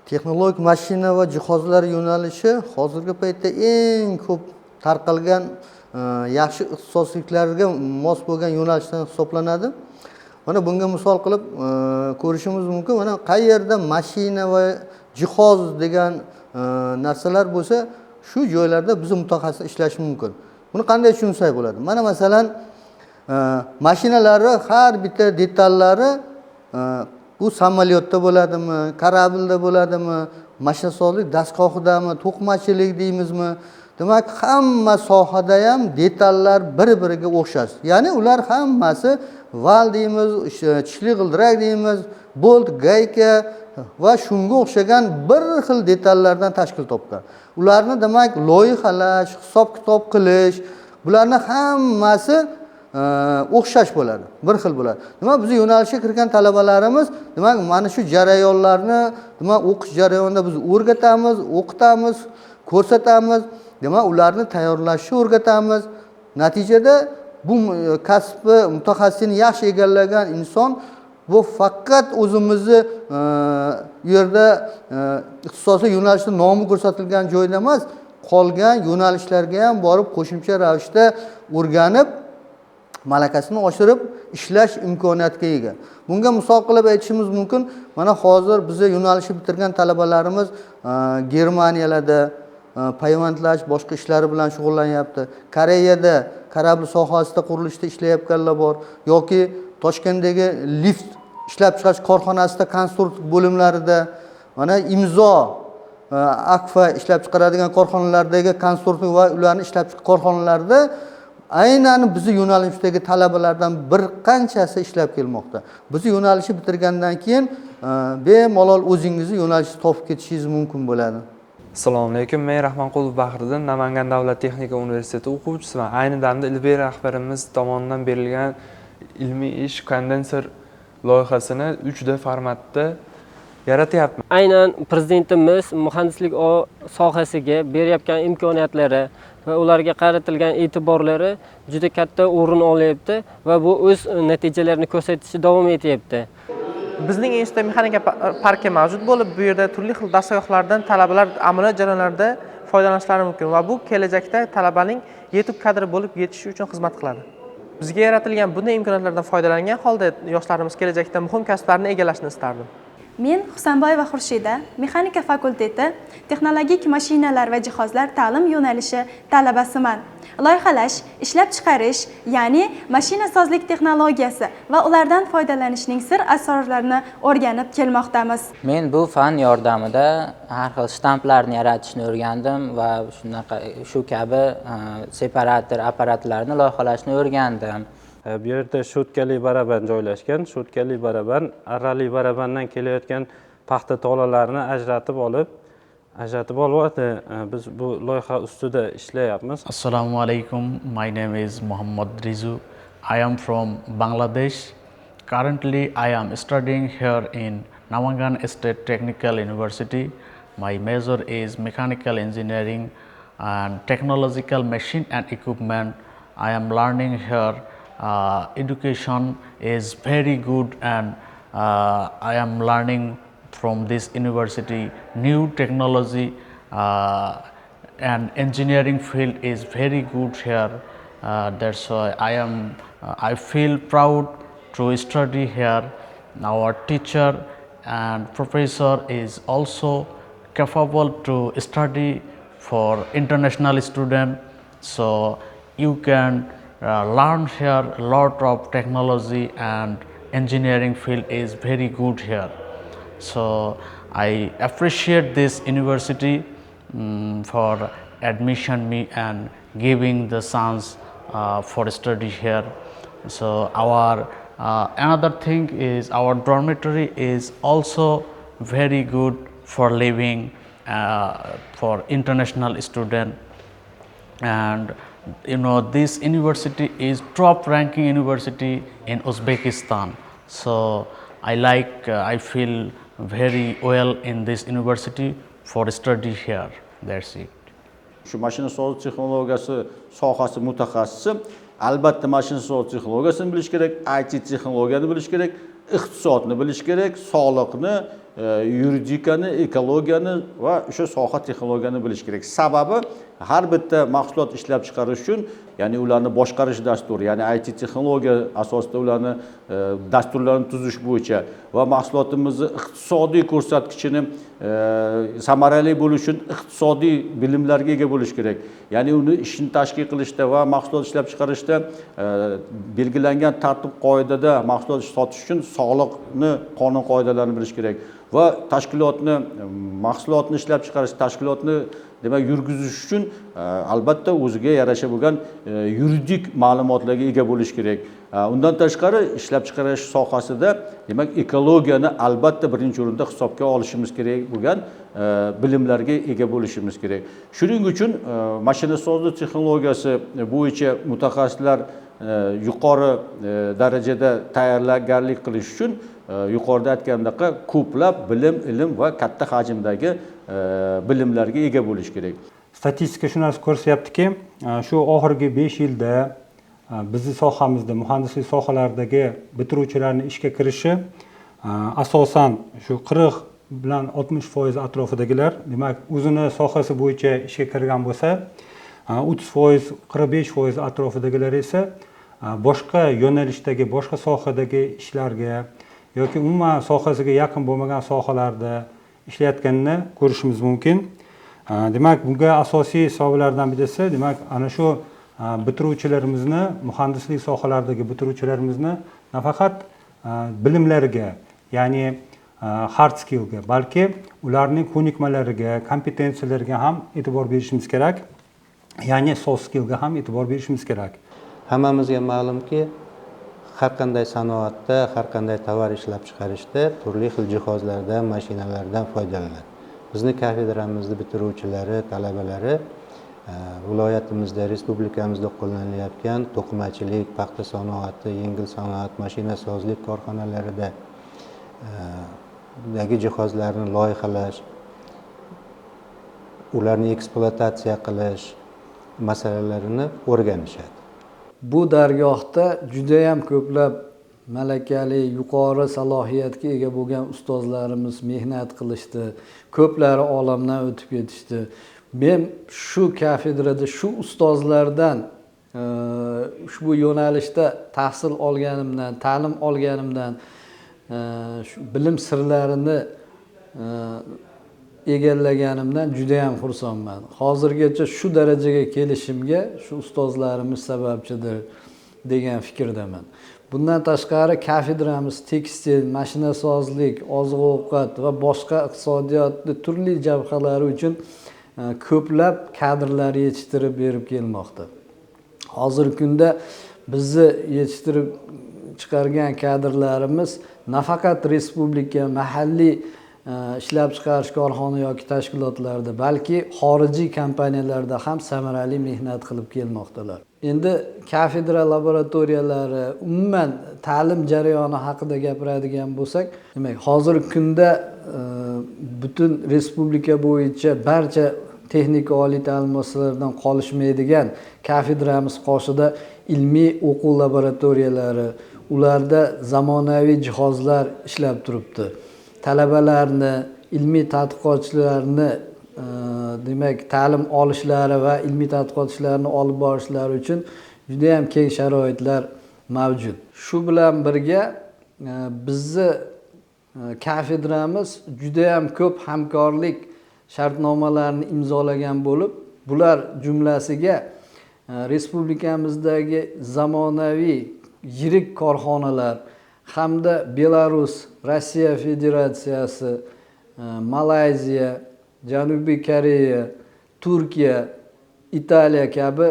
Texnologik mashina va jihozlar yo'nalishi hozirgi paytda eng ko'p tarqalgan, yaxshi ixtisosliklarga mos bo'lgan yo'nalishdan hisoblanadi. Mana bunga misol qilib ko'rishimiz mumkin. Mana qayerda mashina va jihoz degan narsalar bo'lsa, shu joylarda bizni mutaxassis ishlashi mumkin. Buni qanday tushunsak bo'ladi? Mana masalan, mashinalarni har bitta detallari, bu samolyotda bo'ladimi, корабль da bo'ladimi, mashinasozlik dastgohidami, to'qimachilik deymizmi, demak, hamma sohada ham detallar bir biriga o'xshash, ya'ni ular hammasi val deymiz, tishli g'ildirak deymiz, bolt, gayka va shunga o'xshagan bir xil detallardan tashkil topgan. Ularni, demak, loyihalash, hisob kitob qilish, bularni hammasi o'xshash bo'ladi, bir xil bo'ladi. Demak, bizni yo'nalishga kirgan talabalarimiz, demak, mana shu jarayonlarni, demak, o'qish jarayonida biz o'rgatamiz, o'qitamiz, ko'rsatamiz, demak, ularni tayyorlashni o'rgatamiz. Natijada bu kasbi mutaxassisini yaxshi egallagan inson bu faqat o'zimizni u yerda ixtisosiy yo'nalishda nomi ko'rsatilgan joyda emas, qolgan yo'nalishlarga ham borib, qo'shimcha ravishda o'rganib, malakasini oshirib ishlash imkoniyatiga ega. Bunga misol qilib aytishimiz mumkin, mana hozir bizni yo'nalishni bitirgan talabalarimiz Germaniyalarda payvandlash, boshqa ishlari bilan shug'ullanyapti, Koreyada корабль sohasida qurilishda ishlayotganlar bor yoki Toshkentdagi lift ishlab chiqarish korxonasida konstruktor bo'limlarida, mana Imzo, Akfa ishlab chiqaradigan korxonalardagi konstruktor va ularni ishlab chiqarish korxonalarida aynan bizni yo'nalishdagi talabalardan bir qanchasi ishlab kelmoqda. Bizni yo'nalishni bitirgandan keyin bemalol o'zingizni yo'nalishingizni topib ketishingiz mumkin bo'ladi. Assalomu alaykum. Men Rahmonqulov Bahriddin, Namangan davlat texnika universiteti o'quvchisiman. Ayni damda ilmiy rahbarimiz tomonidan berilgan ilmiy ish kondenser loyihasini 3D formatda yaratyapman. Aynan prezidentimiz muhandislik sohasiga berayotgan imkoniyatlari va ularga qaratilgan e'tiborlari juda katta o'rin olyapti va bu o'z natijalarini ko'rsatishda davom etyapti. Bizning institutda mexanika parki mavjud bo'lib, bu yerda turli xil dastgohlardan talabalar amaliyot jarayonlarida foydalanishlari mumkin va bu kelajakda talabaning yetuk kadr bo'lib yetishishi uchun xizmat qiladi. Bizga yaratilgan bunday imkoniyatlardan foydalangan holda yoshlarimiz kelajakda muhim kasblarni egallashini istardim. Men Husanboyeva Xurshida, mexanika fakulteti texnologik mashinalar va jihozlar ta'lim yo'nalishi talabasiman. Loyihalash, ishlab chiqarish, ya'ni mashinasozlik texnologiyasi va ulardan foydalanishning sir asrorlarini o'rganib kelmoqdamiz. Men bu fan yordamida har xil shtamplarni yaratishni o'rgandim va shunaqa shu kabi separator apparatlarni loyihalashni o'rgandim. Bu yerda shotkali baraban joylashgan. Shotkali baraban arrali barabandan kelayotgan paxta tolalarini ajratib olyapti. Biz bu loyiha ustida ishlayapmiz. Assalomu alaykum. My name is Muhammad Rizu. I am from Bangladesh. Currently, I am studying here in Namangan State Technical University. My major is mechanical engineering and technological machine and equipment. I am learning here. Education is very good and I am learning from this university new technology and engineering field is very good here. That's why I feel proud to study here. Our teacher and professor is also capable to study for international student. So you can learn here a lot of technology and engineering field is very good here. So I appreciate this university for admission me and giving the chance for study here. So our another thing is our dormitory is also very good for living for international student, and this university is top ranking university in Uzbekistan. So I feel very well in this university for study here. That's it. Shu mashinasozlik texnologiyasi sohasi mutaxassisi albatta mashinasozlik texnologiyasini bilish kerak, IT texnologiyani bilish kerak, iqtisodni bilish kerak, soliqni. yuridikani, ekologiyani va o'sha soha texnologiyani bilish kerak. Sababi har bitta mahsulot ishlab chiqarish uchun, ya'ni ularni boshqarish dasturi, ya'ni IT texnologiya asosida ularni dasturlarini tuzish bo'yicha va mahsulotimizni iqtisodiy ko'rsatkichini samarali bo'lish uchun iqtisodiy bilimlarga ega bo'lish kerak. Ya'ni uni ishni tashkil qilishda va mahsulot ishlab chiqarishda belgilangan tartib qoidada mahsulot sotish uchun soliqni qonun qoidalarini bilish kerak va tashkilotni mahsulotni ishlab chiqarish tashkilotni demak yurgizish uchun albatta o'ziga yarasha bo'lgan yuridik ma'lumotlarga ega bo'lish kerak. Undan tashqari ishlab chiqarish sohasida demak ekologiyani albatta birinchi o'rinda hisobga olishimiz kerak bo'lgan bilimlarga ega bo'lishimiz kerak. Shuning uchun mashinasozlik texnologiyasi bo'yicha mutaxassislar yuqori darajada tayyorgarlik qilish uchun yuqorida aytganimdek ko'plab bilim, ilm va katta hajmdagi bilimlarga ega bo'lish kerak. Statistika shu narsani ko'rsatyaptiki, shu oxirgi 5 yilda bizni sohamizda muhandislik sohalaridagi bitiruvchilarning ishga kirishi asosan shu 40 bilan 60% atrofidagilar, demak o'zini sohasi bo'yicha ishga kirgan bo'lsa, 30%, 45% atrofidagilar esa boshqa yo'nalishdagi, boshqa sohadagi ishlarga yoki umuman sohasiga yaqin bo'lmagan sohalarda ishlayotganini ko'rishimiz mumkin. Demak, bunga asosiy sabablardan birisi, demak, ana shu bitiruvchilarimizni, muhandislik sohalaridagi bitiruvchilarimizni nafaqat bilimlariga, ya'ni hard skillga, balki ularning ko'nikmalariga, kompetensiyalariga ham e'tibor berishimiz kerak. Ya'ni soft skillga ham e'tibor berishimiz kerak. Hammamizga ma'lumki, har qanday sanoatda, har qanday tovar ishlab chiqarishda turli xil jihozlardan, mashinalardan foydalanadi. Bizni kafedramizni bitiruvchilari, talabalari viloyatimizda, respublikamizda qo'llanilayotgan to'qimachilik, paxta sanoati, yengil sanoat, mashinasozlik korxonalarida dagi jihozlarni loyihalash, ularni ekspluatatsiya qilish masalalarini o'rganishadi. Bu dargohda juda ham ko'plab malakali, yuqori salohiyatga ega bo'lgan ustozlarimiz mehnat qilishdi. Ko'plari olamdan o'tib ketishdi. Men shu kafedrada shu ustozlardan ushbu yo'nalishda tahsil olganimdan, ta'lim olganimdan, shu bilim sirlarini egallaganimdan juda ham xursandman. Hozirgacha shu darajaga kelishimga shu ustozlarimiz sababchidir degan fikrdaman. Bundan tashqari kafedramiz tekstil, mashinasozlik, oziq-ovqat va boshqa iqtisodiyotning turli jabhalari uchun ko'plab kadrlar yetishtirib berib kelmoqda. Hozirgi kunda bizni yetishtirib chiqargan kadrlarimiz nafaqat respublika, mahalliy ishlab chiqarish korxona yoki tashkilotlarda, balki xorijiy kompaniyalarda ham samarali mehnat qilib kelmoqdalar. Endi kafedra laboratoriyalari, umuman ta'lim jarayoni haqida gapiradigan bo'lsak, demak, hozirgi kunda butun respublika bo'yicha barcha texnika oliy ta'lim muassasalaridan qolishmaydigan kafedramiz qoshida ilmiy o'quv laboratoriyalari, ularda zamonaviy jihozlar ishlab turibdi. Talabalarni, ilmiy tadqiqotchilarni demak ta'lim olishlari va ilmiy tadqiqot ishlarini olib borishlari uchun juda ham keng sharoitlar mavjud. Shu bilan birga bizni kafedramiz juda ham ko'p hamkorlik shartnomalarini imzolagan bo'lib, bular jumlasiga respublikamizdagi zamonaviy yirik korxonalar hamda Belarus, Rossiya Federatsiyasi, Malayziya, Janubiy Koreya, Turkiya, Italiya kabi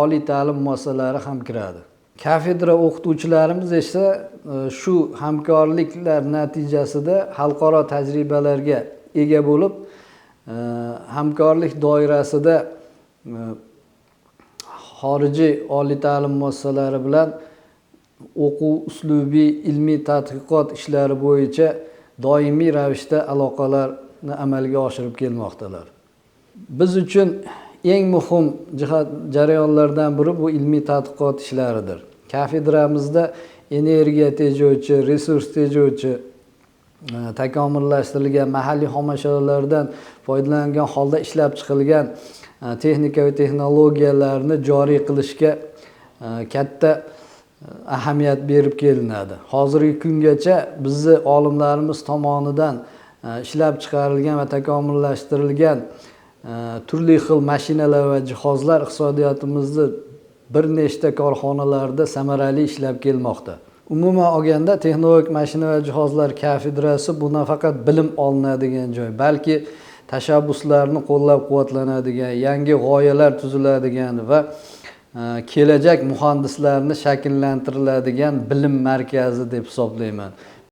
oliy ta'lim muassasalari ham kiradi. Kafedra o'qituvchilarimiz esa shu hamkorliklar natijasida xalqaro tajribalarga ega bo'lib, hamkorlik doirasida xorijiy oliy ta'lim muassasalari bilan o'quv, uslubiy, ilmiy tadqiqot ishlari bo'yicha doimiy ravishda aloqalarni amalga oshirib kelmoqdalar. Biz uchun eng muhim jihat jarayonlardan biri bu ilmiy tadqiqot ishlaridir. Kafedramizda energiya tejovchi, resurs tejovchi Takomillashtirilgan mahalliy xomashyolardan foydalangan holda ishlab chiqilgan texnika va texnologiyalarni joriy qilishga katta ahamiyat berib kelinadi. Hozirgi kungacha bizni olimlarimiz tomonidan ishlab chiqarilgan va takomillashtirilgan turli xil mashinalar va jihozlar iqtisodiyotimizni bir nechta korxonalarda samarali ishlab kelmoqda. Umuman olganda texnologik mashina va jihozlar kafedrasi bu nafaqat bilim olinadigan joy, balki tashabbuslarni qo'llab-quvvatlanadigan, yangi g'oyalar tuziladigan va kelajak muhandislarini shakllantiriladigan bilim markazi deb hisoblayman.